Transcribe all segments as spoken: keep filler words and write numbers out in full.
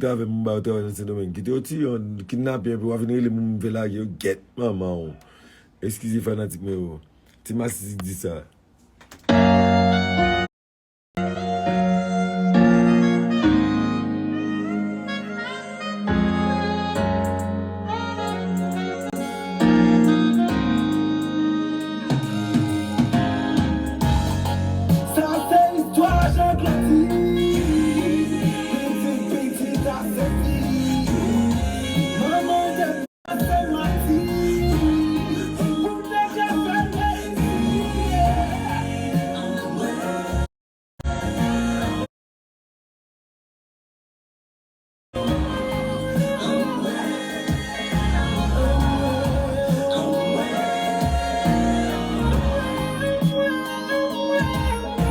Travay, moun ba yo travay nan Sendomeng. Kite yo tiye, kidnape, epi w a vin rele moun, m vle lage yo, gèt manman w. Eskize fanatik mwen yo. Ti Masisi di sa. Sa se istwa Jean Claude. Pitit, pitit a se fi. Manman de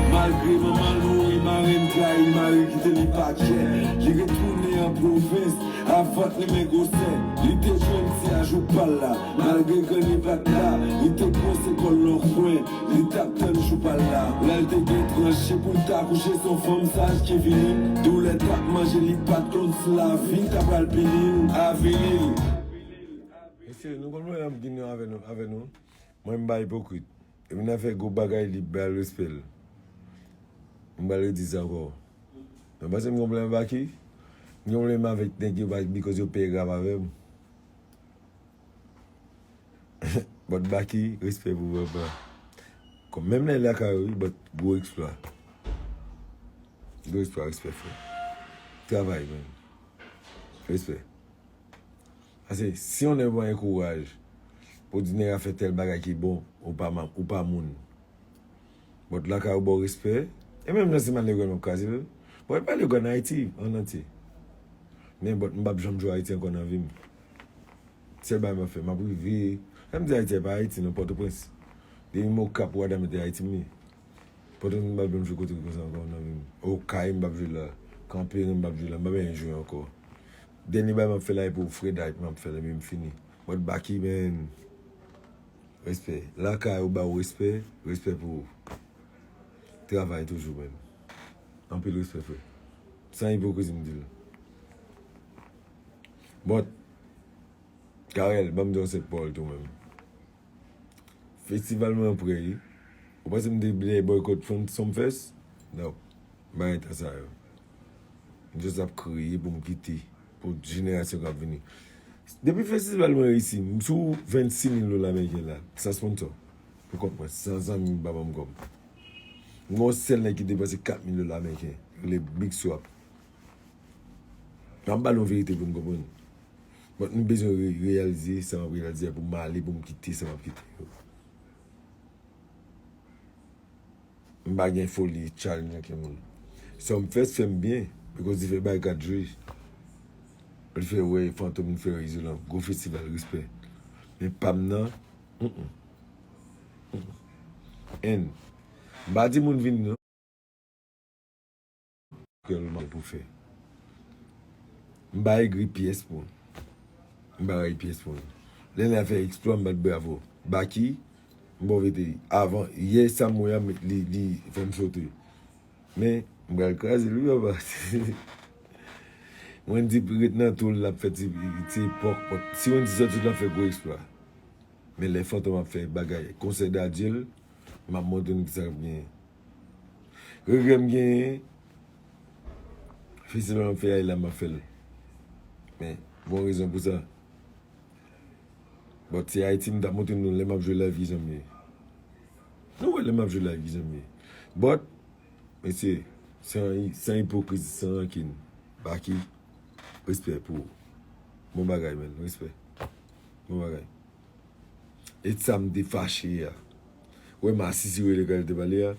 Malgre manman l mouri, marenn trayi l, mari kite li pa kè. Li retounen an pwovens. Avòt li men gwosè, li te jwenn ti ajou pa l la. Malgre grann li pa t la, li te kwense kò l nan kwen, li t ap tann jou pa l la. Lè l te gen tranche pou l t akouche, se yon fanm saj ki vini. Doulè t ap manje li, pa t konn si lavi ta pral pini l, avili l. Mesye, nou konn pwoblèm ki gen avè nou, avè nou. Mwen, m pa ipokrit. Depi n ap fè gwo bagay, li ba l respè l. M pral redi sa ankò. Mwen panse m gen pwoblèm ak Baky. M gen pwoblèm avèk nèg yo pa, because yo pè grap avè m. But Baky, respè pou papa. Kòm menm lè lakay ou, wi, but gwo eksplwa. Gwo eksplwa, respè, frè. Travay, man. Respè. Paske si yon nèg pa gen kouraj pou di nèg la fè tèl bagay ki bon, ou pa ma-, ou pa moun. But lakay ou ba w respè. E menm jan se Mallegrand m ap kraze l. Bon, e pa Mallegrand, Ayiti an antye. Men but m p ap janm jwe Ayiti ankò nan vi m. Sèl bagay m ap fè, m ap rive. Lè m di Ayiti, e pa Ayiti non, Pòtoprens. Depi m Okap, Wadam, e te Ayiti m ye. Pòtoprens m p ap janm jwe kote konsa ankò nan vi m. Okay m p ap jwe la. Kanperen m p ap jwe la. M p ap janm jwe ankò. Dènye bagay m ap fè la, e pou Freda m ap fè l, epi m fini. But Baky, man. Respè. Lakay ou ba w respè, respè pou ou. Travay toujou, man. Anpil respè, frè. San ipokrizi, m di l. But, Carel, ban m di yon senp pawòl tou, man. Festival mwen prè, wi. Ou panse m te vle boycott Sumfest? Non. M pa gen tan sa yo. M just ap kriye pou m kite, pou jenerasyon k ap vini. Depi festival mwen reyisi, m sou vennsis mil dola ameriken la, san sponsor. Pou kont mwen, san zanmi m pa ban m kòb. M gen yon sèl nèg ki depanse kat mil dola ameriken, rele Big Swap. M ap ba nou verite pou n konprann. But m bezwen re-, reyalize sa m ap reyalize a pou m ale, pou m kite sa m ap kite yo. M pa gen foli challenge ankenn moun. Sumfest fè m byen, because li fè barikad jwe. Li fè wè Fantom, li fè wè Izolan. Gwo festival, respè. Men pa m nan, mm, mm. Mm, mm. And, m pa di moun vin non. Kè l mande pou fè. M pa egri pyès pou l. M pa rayi pyès pou l. Lè nèg la fè eksplwa, m bat bravo. Baky, m bon vete. Avan, yè sa m wè a, li, li fè m sote. Men, m pral kraze l, wi, papa. Wendy ret nan tou l, l ap fè ti, ti epòk, pòt. Si Wendy sòti, l ap fè gwo eksplwa. Men lè Fantom ap fè bagay, konsèy Dadjil, m ap montre nou kisa k ap genyen. Regrè m genyen, festival m ap fè a la, m ap fè l. Men, gon rezon pou sa. But se Ayiti m t ap montre nou lè m ap jwe live kijan m ye. Nou wè lè m ap jwe live kijan m ye. But, mesye, san, san ipokrizi, san rankin, Baky, respè pou ou. Bon bagay, man, respè. Bon bagay. E sa m te fache a. Ou wè Masisi rele kal te pale a.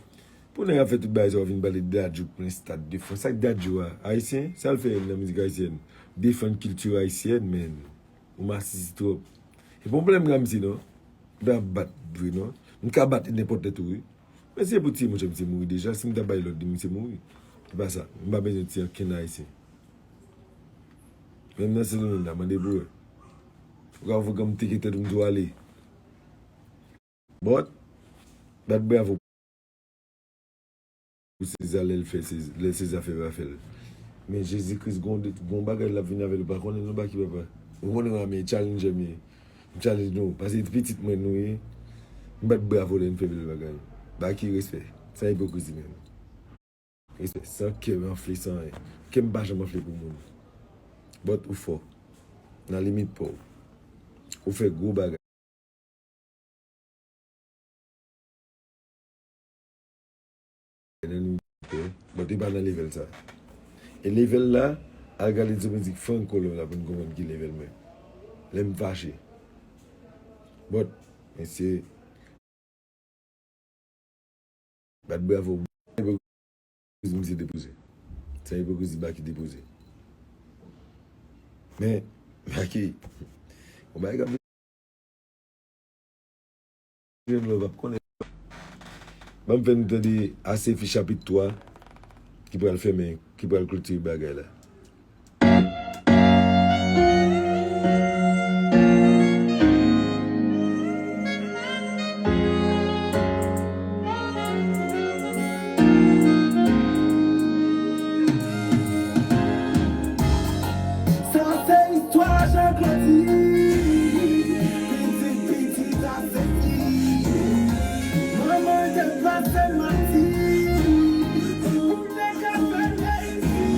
Pou nèg ap fè tout bagay sa, w vin pale Dadju plen Stade de France. Sa k Dadju a? Ayisyen? Sa l fè nan mizik ayisyèn? Defann kilti ayisyèn, man. Ou Masisi twòp. E pa yon pwoblèm m gen ak misye non. M pa ap bat vre non. M ka bat nenpòt lè tou wi. Men si se pou tiye monchè, misye mouri deja. Si m ta bay lòd li, misye mouri. Se pa sa. M pa bezwen tiye okenn Ayisyen. Menm nan Sendomeng la, mande pou wè. Ou ka voye m teke tèt ou m tou ale. But, bat bravo pou Seza lè l fè Seza, lè Seza fè pa fè l. Men Jezi Kris gon, gon bagay l ap vin avè l, ou pa konnen non, Baky papa. Ou konnen w a men challenge m ye. M challenge nou, paske pitit mwen nou ye. M bat bravo lè n fè bèl bagay. Baky, respè. San ipokrizi menm. Respè. San kè m anfle, san anyen. Kè m pa janm anfle pou moun. But ou fò. Nan limit pa w. Ou fè gwo bagay. Nan limit pa w. But li pa nan level sa. E level la, al gade sou mizik Franco Love la pou n konprann ki level mwen. Lè m fache. But, mesye, bat bravo. Misye depoze. Sa ipokrizi Baky depoze. Men, Baky, yon bagay k ap vin lò, p ap konnen. Ban m fè nou tande Asefi chapit twa, ki pral fèmen, ki pral klotire bagay la. Sa se istwa Jean Claudy, pitit pitit Asefi. Manman te pase mati pou te ka fè reyisi.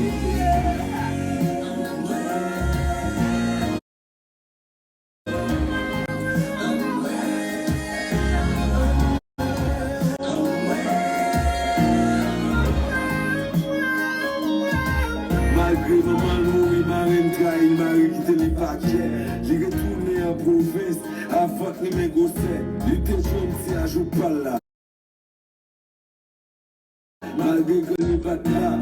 Malgre manman l mouri, mari l trayi l, mari kite li pa kyè. Li retounen an pwovens, avans li men gwosè. Li te jwenn ti ajou pa l la. Malgre grann li pa t la,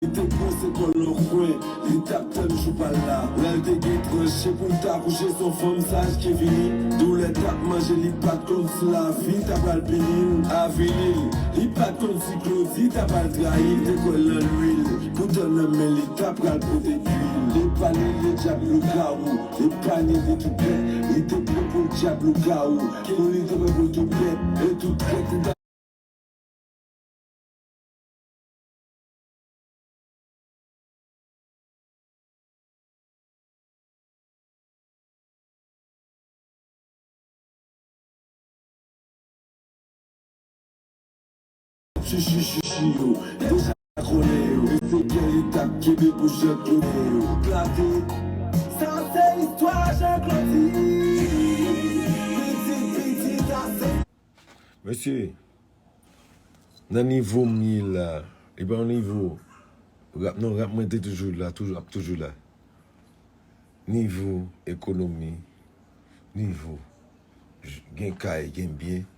li te kòse kò l nan kwen, li t ap tann jou pa l la. Lè l te gen tranche pou l t akouche, s on fanm saj ki vini. Doulè t ap manje, li pa t konn si lavi ta pral pini l, avili l. Li pa t konn si Claudy ta pral trayi l, te kwè l nan lwil. Poutan nan men li ta pral pote dwil. Li pale de dyab lougawou, li pale de tout bèt. Li te pran pou dyab lougawou, ki li te pran pou tout bèt. E tout bèt li ta Chichichichi yo, deja konnen yo. E se kè li t ap kenbe pou Jean Claude yo. Klate. Sa se istwa Jean Claude. Pitit, pitit, sa se Mesye, nan nivo m ye la, li pa yon nivo rap non, rap mwen te toujou la, toujou, ap toujou la. Nivo ekonomi, nivo j-, gen kay, gen byen.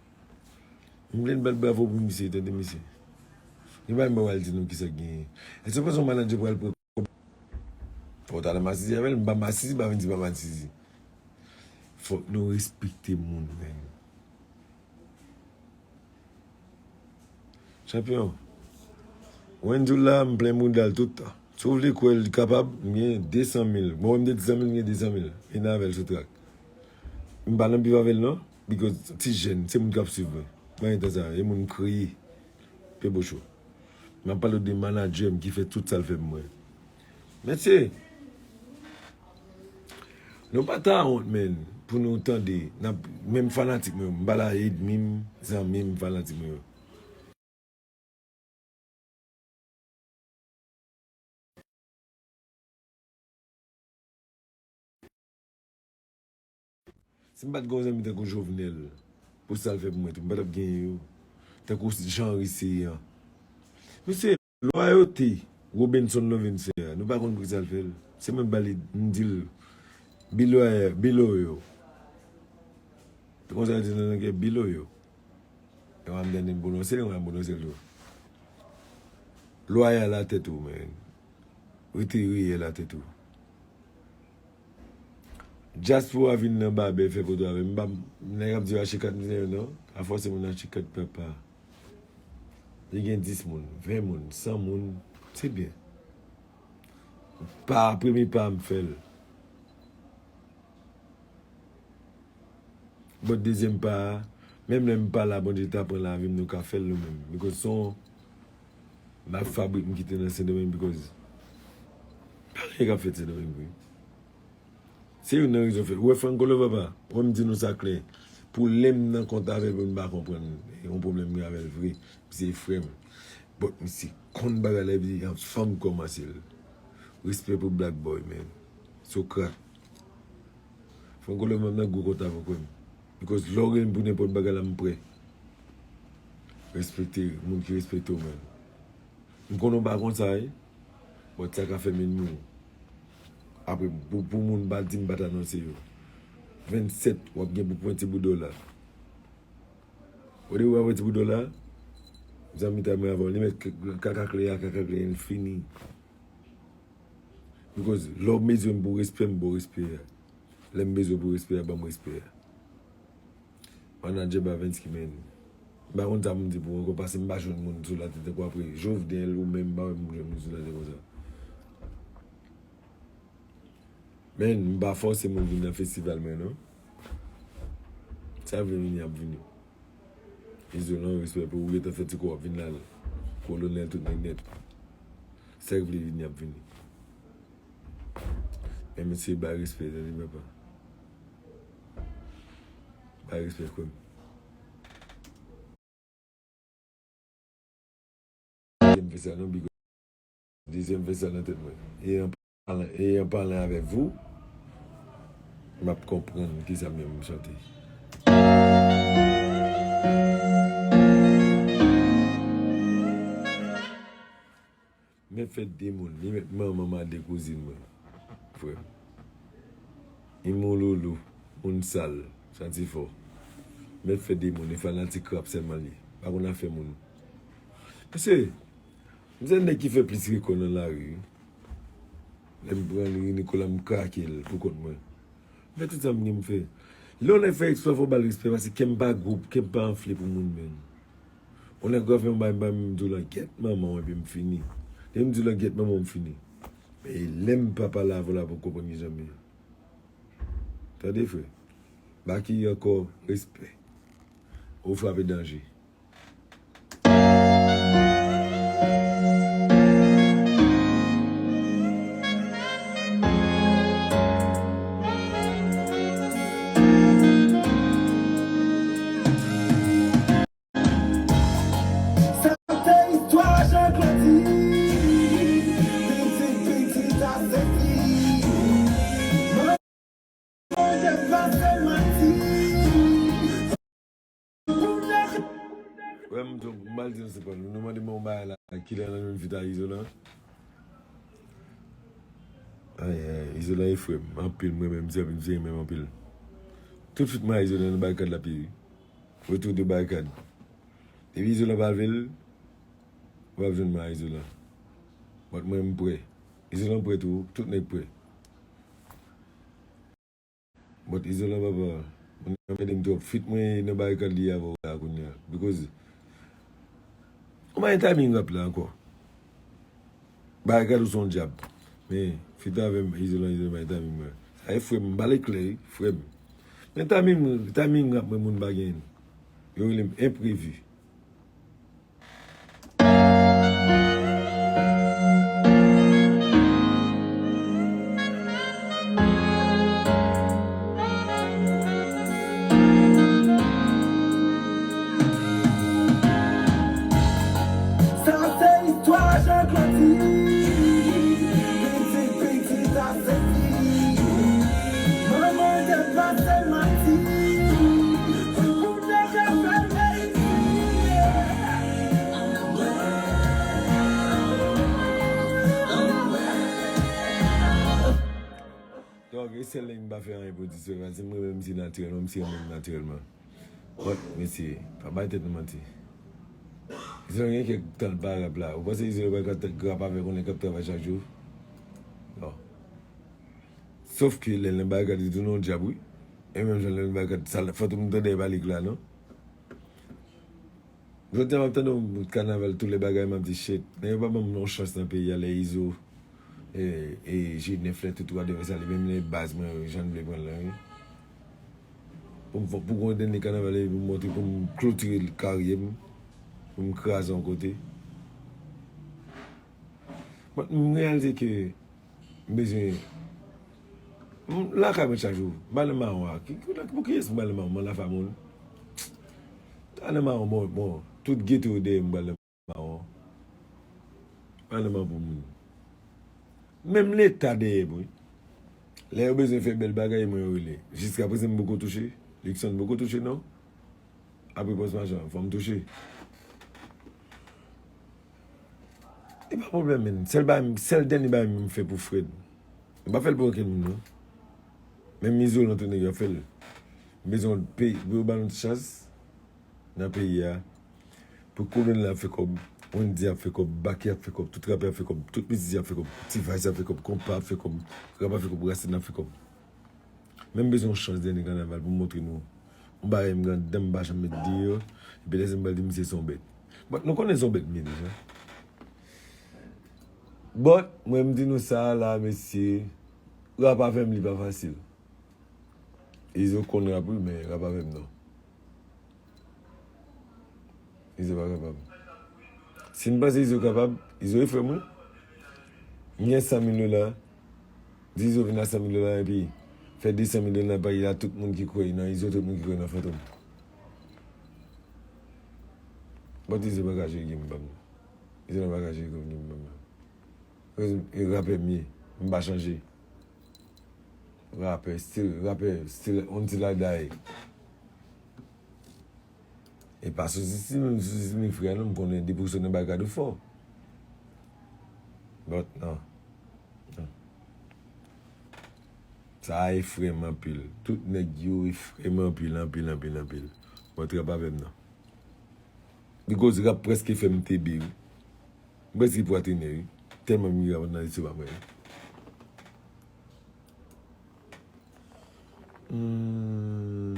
M vle n bat bravo pou misye, tande mesye. Li pa menm pral di nou kisa k genyen. Èske w panse yon manadjè pral pran Fò w ta nan masizi avè l, m pa masizi, pa vin di m pa masizi. Fòk nou respekte moun, menn. Chanpyon, Wendy la, m plen mouda l tout tan. Si w vle kwè l kapab, m gen de san mil. Bon, m te di san mil, m gen de san mil. Vin avè l sou trak. M pa nan bif avè l non, because ti jèn, se moun k ap swiv mwen. Mwen gen tan sa, e moun m kreye. Pye bocho. M ap pale w de manadjè m ki fè tout sa l fè pou mwen. Mesye, nou pa ta wont, menn, pou nou tande, n ap, menm fanatik mwen yo, m pale a ènmi m, zanmi m, fanatik mwen yo. Si m pa t gen yon zanmi tankou Jovenel, pou sa l fè pou mwen tou, m pa t ap genyen yo. Tankou Jean Ricéan. Mesye, lwayote Robenson Lovinson a, nou pa konn poukisa l fè l. Se mwen k ba li, m di l, Biloye, Biloyo. Se konsa l di nan, nan kè Biloyo. E w a m tande m pwononse l, w a m pwononse l tou. Lwayal atèt ou, menn. Rete reyèl atèt ou. Dyaspora vin nan babè fè foto avè m. M pa, nèg ap di yo achte kat, m di yo non. Pa fòse moun achte kat papa. Li gen dis moun, ven moun, san moun, se byen. Pa premye pa a m fè l. But dezyèm pa a, menm lè m pa la, Bondye ta pran lavi m, nou ka fè l nou menm. Because se yon, M ap fè brik m kite nan Sendomeng because pa gen k ap fèt Sendomeng vre. Se youn nan rezon fè. Ou wè Franco Love papa, ou wè m di nou sa klè. Pou lè m nan kont avè l pou m pa konprann yon pwoblèm gen avè l vre. Misye frè m. But misye konn bagay la epi anvan m kòmanse l. Respè pou Black Boy, man. Socrate. Franco Love m nan gwo konta pou kwè m. Because lè w gen pou nenpòt bagay la m prè. Respekte moun ki respekte w, man. M konnen w pa konn sa, wi. But sa ka fè m enmi w. Apre, pou, pou moun pa di m pa t anonse yo. Vennsèt, w ap gen pou pran ti bout dola. Ou depi w ap pran ti bout dola, zanmi ta mwen avè w, li mèt k-, kaka klè a, kaka klè a, l fini. Because lè w bezwen m pou respè, m ba w respè a. Lè m bezwen pou respè a, ban m respè a. Manadjè Bavensky, man. M pa konn sa pou m di pou ou ankò, paske m pa jwenn moun sou latè tankou apre Jovenel ou menm, m pa wè m jwenn moun sou latè konsa. Man, m pa fòse moun vin nan festival mwen, non. Sa vle vini, ap vini. Izolan, respè pou ou, gentan fè ti kou w ap vin la. Kolonèl, tout nèg nèt. Sa k vle vini, ap vini. Men mesye, bay respè, tande papa. Bay respè, kwè m. Dezyèm fè sa non, big up. Dezyèm fè sa nan tèt mwen. E an palan, e an palan avèk vou, m ap konprann kisa m menm m chante. Men fè de moun, li met manman m a de kouzin mwen, frè m. Li moun loulou, moun sal, santi fò. Men fè de moun, li fanatik rap sèlman li. Pa konn afè moun. Mesye, m se nèg ki fè plis rekò nan lari, wi. Lè m pran li, Nicolas, m krake l pou kont mwen. M fè tout sa m gen m fè. Lè yon nèg fè eksprè, fò w ba l respè, paske kè m pa gwo, kè m pa anfle pou moun, menm. Yon nèg ap fè yon bagay, m di w lan gyèt manman w, epi m fini. Depi m di w lan gyèt manman w, m fini. Men e lè m pa pale avè w la pou w konprann kijan m ye. Tande, frè. Baky ankò, respè. Ou frape danje. Sa te istwa Jean Claude. Pitit, pitit a Senti. Manman te pase manti. Wè, m tou, m al di nou se pa nou. Nou mande mwen yon bagay la, kilè nan nou vin fè Izolan? Ay, ay, Izolan e frè m, anpil, mwen menm, m se, m se menm anpil. Tout feat mwen a Izolan nan Barikad la pi, wi. Retour de Barikad. Depi Izolan pa vle l, w ap jwenn mwen a Izolan. But mwen, m prè. Izolan prè tou, tout nèg prè. But Izolan papa, moun nan mède m twòp. Feat mwen nan Barikad li avè w la kounye a. Because, ou pa gen timing rap la ankò. Barikad ou se yon dyab. Men, feat avè m, Izolan, Izolan pa gen timing mwen. Sa e frè m, m pale klè, wi, frè m. Men timing, timing rap mwen moun pa genyen. Yo rele m enprevi. Sa se istwa Jean Claude. Pitit, pitit a Senti. Manman te pase manti. Pou nèg ap fè Donk, e sèl nèg m pa fè anyen pou disrespè, paske m renmen misye natirèlman, misye renmen m natirèlman. But, mesye, pa bay tèt nou manti. Izolan gen kèk tan l pa rap la. Ou panse Izolan pa ka t-, rap avèk yon nèg k ap travay chak jou? Non. Sòf ke lè l nan Barikad, li tounen yon dyab, wi. E menm jan lè l nan Barikad, sa, fò tout moun tande e pa li k la, non? Jodi a, m ap tande yon bout kanaval, tout lè bagay, m ap di, shit, nèg yo pa ban m yon chans nan peyi a, lè Izo, e, e, G nèf, lè tout wadevè sa, li menm lè baz mwen, jan l vle pran l lan, wi. Pou m fè, pou gon dènye kanaval, epi pou m montre, pou m klotire karyè m, pou m kraze yon kote. But m reyalize ke m bezwen. M lakay mwen chak jou. M pa nan mawon a. Ki, ki, pou kiyès m pa nan mawon? M nan lafa moun. Ta nan mawon, bon, bon. Tout geto yo dèyè m pral nan mawon. Pa nan mawon pou moun. Menm Leta dèyè m, wi. Lè yo bezwen fè bèl bagay, mwen yo rele. Jiskaprezan m poko touche. Luckson poko touche, non. Apre Pòs Machan, fò m touche. E pa pwoblèm, menn. Sèl bagay, sèl dènye bagay m fè pou Fred. M pa fè l pou okenn moun, non. Menm izolan tou nèg yo ap fè l. M bezwen yon peyi, pou yo ba nou ti chans nan peyi a. Pou Kolonèl ap fè kòb, Wendy ap fè kòb, Baky ap fè kòb, tout rapè ap fè kòb, tout mizisyen ap fè kòb, T-Vice ap fè kòb, Konpa ap fè kòb, rap ap fè kòb, Rasin ap fè kòb. Men m bezwen yon chans dènye kanaval pou m montre nou yon bagay m gen anndan m pa janm met deyò. Epi lè sa m pral di misye se yon bèt. But nou konnen se yon bèt m ye deja. But mwen m di nou sa la, mesye, rap avè m li pa fasil. Izo konn rap wi, men rap avè m non. Izo pa kapab. Si m panse Izo kapab, Izo e frè m wi. M gen san mil dola. Di Izo vin a san mil dola epi fè de san mil dola nan pay la, tout moun ki kwè nan Izo, tout moun ki kwè nan Fantom. But Izo pa ka jwe game pa m nan. Izo pa ka jwe game pa m nan. E rapè m ye, m pa chanje. Rapè, still rapè, still until I die. E pa sou sistem, sou sistem frè non, m konnen depi w sot nan bagay ou fò. But non. Non. Sa a efreyan m anpil. Tout nèg yo efreyan m anpil, anpil, anpil, anpil. But rap avè m non. Because rap prèske fè m tebe wi. M prèske pwatine wi. Tèlman m ri rap nan lestomak mwen. Hmm.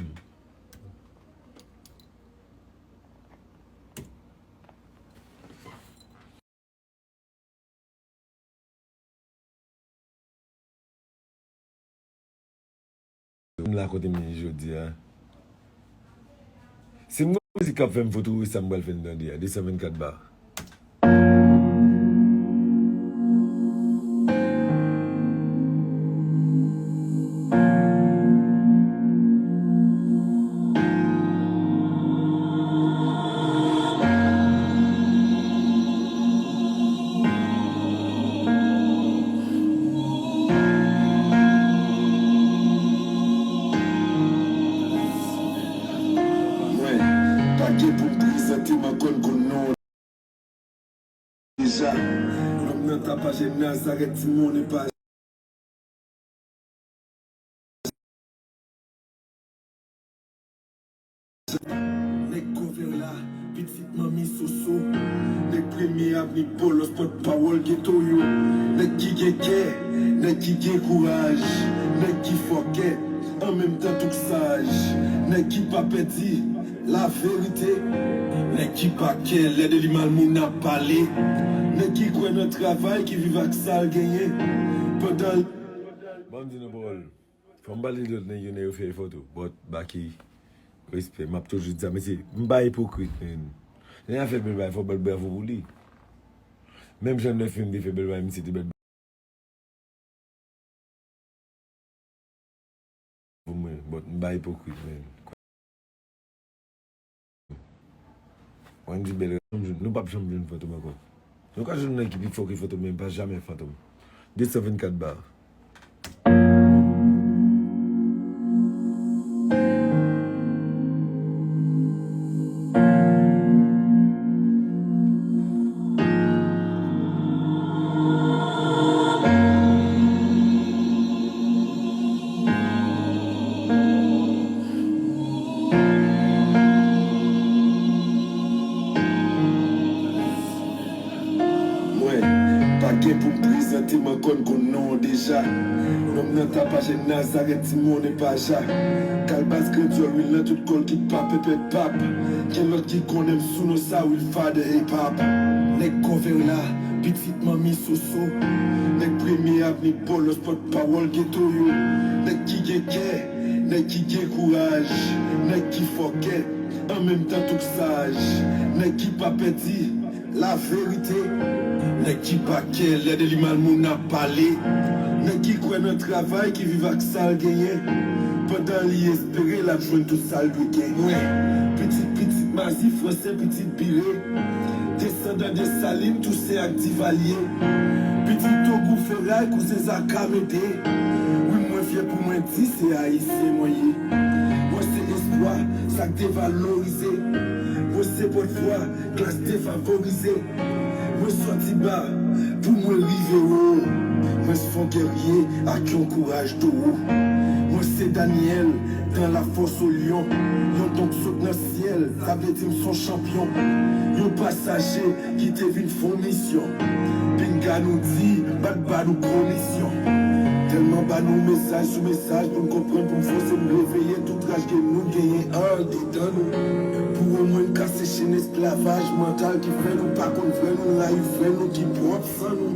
M la kote m ye jodi a. Si m gen yon mizik k ap fè m fou tou, wi, sa m pral fè n tande a, de san vennkat bar. Mwen pa gen pou m prezante m ankò, n konn non deja. Nonm nan tapajè Nazarèt, timoun e pa Nèg Konvèla, pitit manmi Soso. Nèg Premye Avni, Bòlòs, pòtpawòl geto yo. Nèg ki gen kè, nèg ki gen kouraj, nèg ki fòkè, an menm tan tou k saj. Nèg ki pa pè di laverite. Nèg ki pa kè lè de li mal moun ap pale. Nèg ki kwè nan travay, ki viv ak sa l genyen. Pandan l Ban m di nou pawòl. Fò m pale de lòt nèg yo, nèg yo fè efò tou. But Baky, respè. M ap toujou di sa, mesye, m pa ipokrit, men. Lè y ap fè bèl bagay, fò w bat bravo pou li. Menm jan Nèf Mil te fè bèl bagay, misye te bat pou mwen, but m pa ipokrit, men. Wendy Bèl, nou p ap janm jwenn Fantom ankò. Nou ka jwenn nèg ki pi fò ke Fantom, men pa jamè Fantom. De san vennkat bar. Mwen pa gen pou m prezante m ankò, n konn non w deja. Nonm nan tapajè Nazarèt, timoun e pa ja. Kalbas gran dyòl, wi, nan tout kò l ki pa pèpè pap. Gen lòt ki konnen m sou non sa, wi, l Father Hip Hop. Nèg Konvèla, pitit manmi Soso. Nèg Premye Avni, Bòlòs, pòtpawòl geto yo. Nèg ki gen kè, nèg ki gen kouraj, nèg ki fòkè, an menm tan tou k saj. Nèg ki pa pè di laverite. Nèg ki pa kè lè de li mal moun ap pale. Nèg ki kwè nan travay, ki viv ak sa l genyen. Pandan li espere l ap jwenn tout sa l dwe gen. Mwen, pitit pitit Mazi, Franse, pitit Bire. Desandan Desalin, Tousen ak Divalye. Pitit Togou Feray, kouzen Zaka Mete. Wi, mwen fyè pou mwen di se Ayisyen mwen ye. Mwen se espwa, sa k devalorize. Mwen se pòtvwa, klas defavorize. Mwen sòti ba pou mwen rive wo. Mwen se yon gèrye ak yon kouraj towo. Mwen se Danyèl, dans la fosse au lion. Yon donk sot nan syèl, sa vle di m se yon chanpyon. Yon pasaje ki te vin fè yon misyon. Pinga nou di, bat ba nou komisyon. Tèlman ba nou mesaj sou mesaj pou n konprann, pou n fòse n reveye tout raj ke nou genyen andedan nou. Pou omwen n kase chenn esklavaj mantal ki fè nou pa konn frè nou, n rayi frè nou ki pwòp san nou.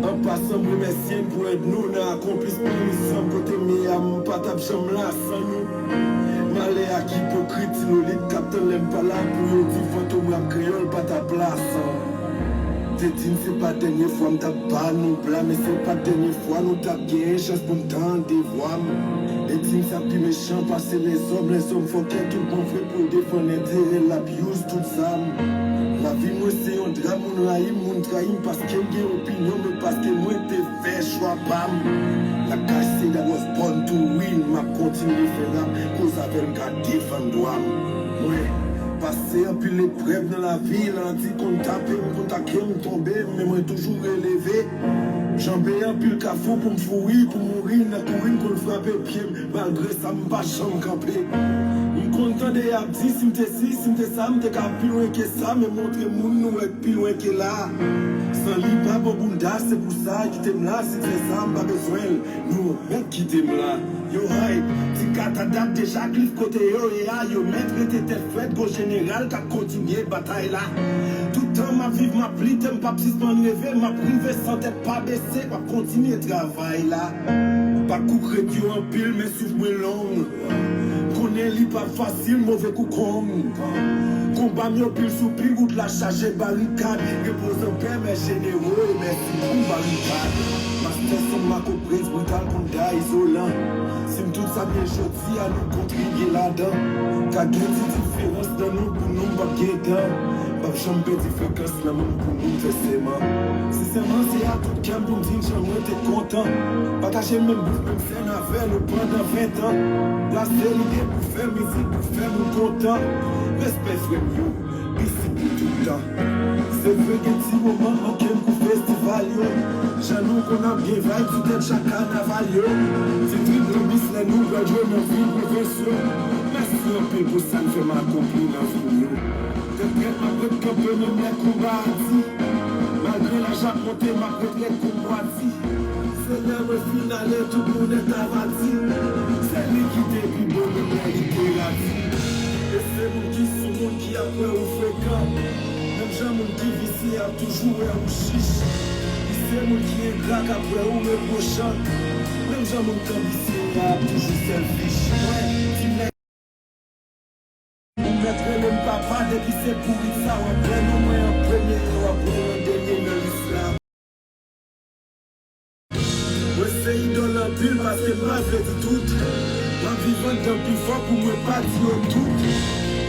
An pasan, m remèsye n pou èd nou nan akonplisman misyon m. Kote m ye a, m pa t ap janm la san nou. Malè ak ipokrit, ti lolit k ap tann lè m pa la pou yo di fantom rap kreyòl pa t ap la san nou. Te di n se pa dènye fwa m t ap ba nou bla, men se pa dènye fwa nou t ap genyen chans pou n tande vwa m. E di n sa pi mechan pase lèzòm, lèzòm fòkè tout bon vre pou l defann enterè l ap use tout zam. Lavi mwen se yon dram, moun rayi m, moun trayi m paske m gen opinyon, men paske mwen te fè chwa pa m. Lakay se Dawòs Born to Win, m ap kontinye fè rap, koz avè l m ka defann dwa m. Mwen pase anpil eprèv nan lavi, landi konn tape m, konn take m, tonbe m, men mwen toujou releve. Janbe anpil kafou pou m fouri, pou mouri, nan kouri m konn frape pye m, malgre sa m pa janm kanpe. M konn tande y ap di si m te si, si m te sa, m te ka pi lwen ke sa, men montre moun nou wè k pi lwen ke la. San li pa bon bounda, se pou sa kite m la, siksè sa m pa bezwen l, nou mèt kite m la. Yo hype, ti kata dat deja klif kote yo ye a, yo mèt rete tèt frèt, gon jeneral k ap kontinye batay la. Tout tan m ap viv, m ap lite, m p ap sispann reve, m ap rive san tèt pa bese, m ap kontinye travay la. Pakou k rèd yo anpil, men souf mwen long. Konnen li p ap fasil, move kou kong. Konba m yo pil sou pil, wout la chaje barikad. Repoze anpè, mè jenero, e mèsi pou barikad. Mastè Son Mako Prince, brital konn da izolan. Si m tout sa m ye jodi a, nou kontribye ladan. Ka gen ti diferans nan nou, pou nou m p ap gen dan. M p ap janm pèdi frekans nan moun pou moun fè sèman. Sensèman, se a tout kè m pou m di n jan mwen te kontan. Pataje menm bouf, menm sèn avè nou pandan ven tan. Brase lide pou fè mizik, pou fè moun kontan. Respè frè m yo, isit pou tout tan. Se vre gen ti moman manke m pou festival yo. Jan nou konn ap gen vibe sou tèt chak kanaval yo. Ti trip nan bis lè nou pral jwe nan vil pwovens yo. Mèsi anpil pou sa n fè m akonpli nan vi m yo. Tèt frèt m ap ret kanpe menm lè konba a di. Malgre laj ap monte, m ap ret rèd kou bwati. Se lè mwen fin ale, tout moun nèt avati. Se li ki te pi bon menm lè li te radi. E se moun ki sou moun ki ap wè ou frekan. Menm jan moun ki visye ap toujou wè ou chich. Li se moun ki engra k ap wè ou repwochan. Menm jan moun k anbisye a ap toujou selfish. Mwen, ti nèg Ou mèt rele m papa, depi se bourik sa w ap wè non mwen an premye e w ap wè l an dènye nan lis la. Mwen se idòl anpil paske m pa vle di tout. M ap viv anndan pi fò pou mwen pa di yo tout.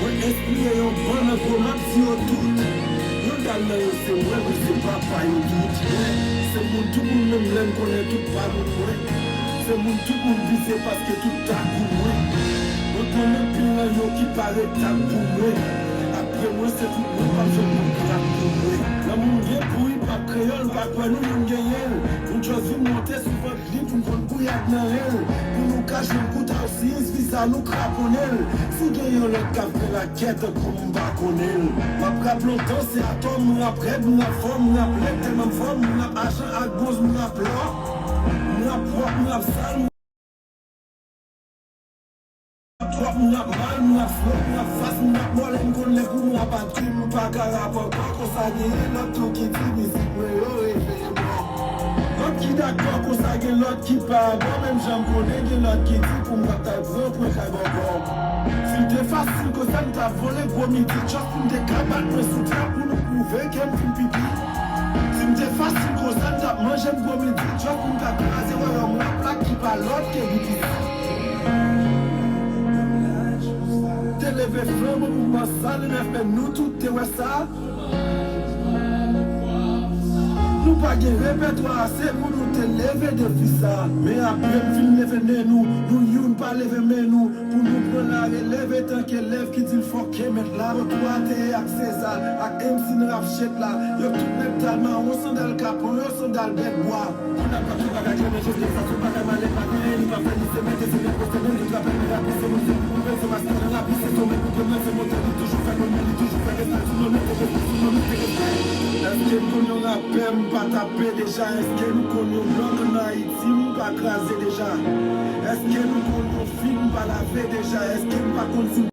Mwen enspire yon bann nan gwo m ap di yo tout. Yon dal nan yo se mwen, mwen se papa yo tout. Mwen se moun tout moun menm lè m konnen tout pa moun mwen. Se moun tout moun vize paske tout ta pou mwen. Mwen konnen pil nan yo ki parèt ta pou mwen. Apre mwen se tout moun k ap jwenn moun k ap pou mwen. Lanmou m gen pou hip hop kreyòl, m pa kwè nou youn genyen l. Pou n just vin monte sou vant li pou n konn gouyad nan ren l. Pou nou ka jwenn kout Ausis, visa nou kraponnen l. Si gen yon lòt k ap fè lakè tankou m pa konnen l. M ap rap lontan, se atò m rap rèd, m rap fò, m rap lèd, tèlman m fò, m rap ajan ak bwonz, m rap lò. M rap pwòp, m rap sal, m rap twòp, m rap mal, m rap flop, m rap fas, m rap mò, lè m konn lè pou m rap a di m pa ka rap ankò, konsa genyen lòt tou ki di mizik mwen yo reveye mò. Lòt ki dakò, konsa gen lòt ki pa bò, menm jan m konnen gen lòt ki di pou m rap ta pran pwen kay bòkò. Si l te fasil konsa m ta vole gwo midi, just pou m te ka bat mwen sou trap pou nou pwouve ke m fin pi pi. Si m te fasil konsa, m t ap manje m gwo midi djòk pou m ka kraze wayòm rap la ki pa lòt ke B P C. Te leve flanbo pou m pase sa, N F M nou tout te wè sa. Nou pa gen repètwa ase pou nou te leve defi sa. Men apre m fin leve men nou, nou youn pa leve men nou. Pou nou pran la relèv etanke lèv ki di l fòke mèt la. Lòt twa te ye ak Seza, ak M C nan rap shit la. Yo tout mèt tal mawon, sandal kapon, yo sandal bèt bwa. Pou n ap ap tou bagay, men jeste sa, se bagay malen pa gen, li pa fè li se mèt, e se mèt poste menm, li trapè men rapise, moun se pou koupe, se maske nan rapise, se mèt pou ke mèt, se motè, li toujou fè nou, men li toujou fè respè, sou nou, nou te respè, sou nou, nou te respè. Èske m konn yon rapè, m pa tape deja? Èske m konn yon blòk an Ayiti? Si m pa kraze deja? Èske nou konn yon fi m pa lave deja? Èske m pa konn si m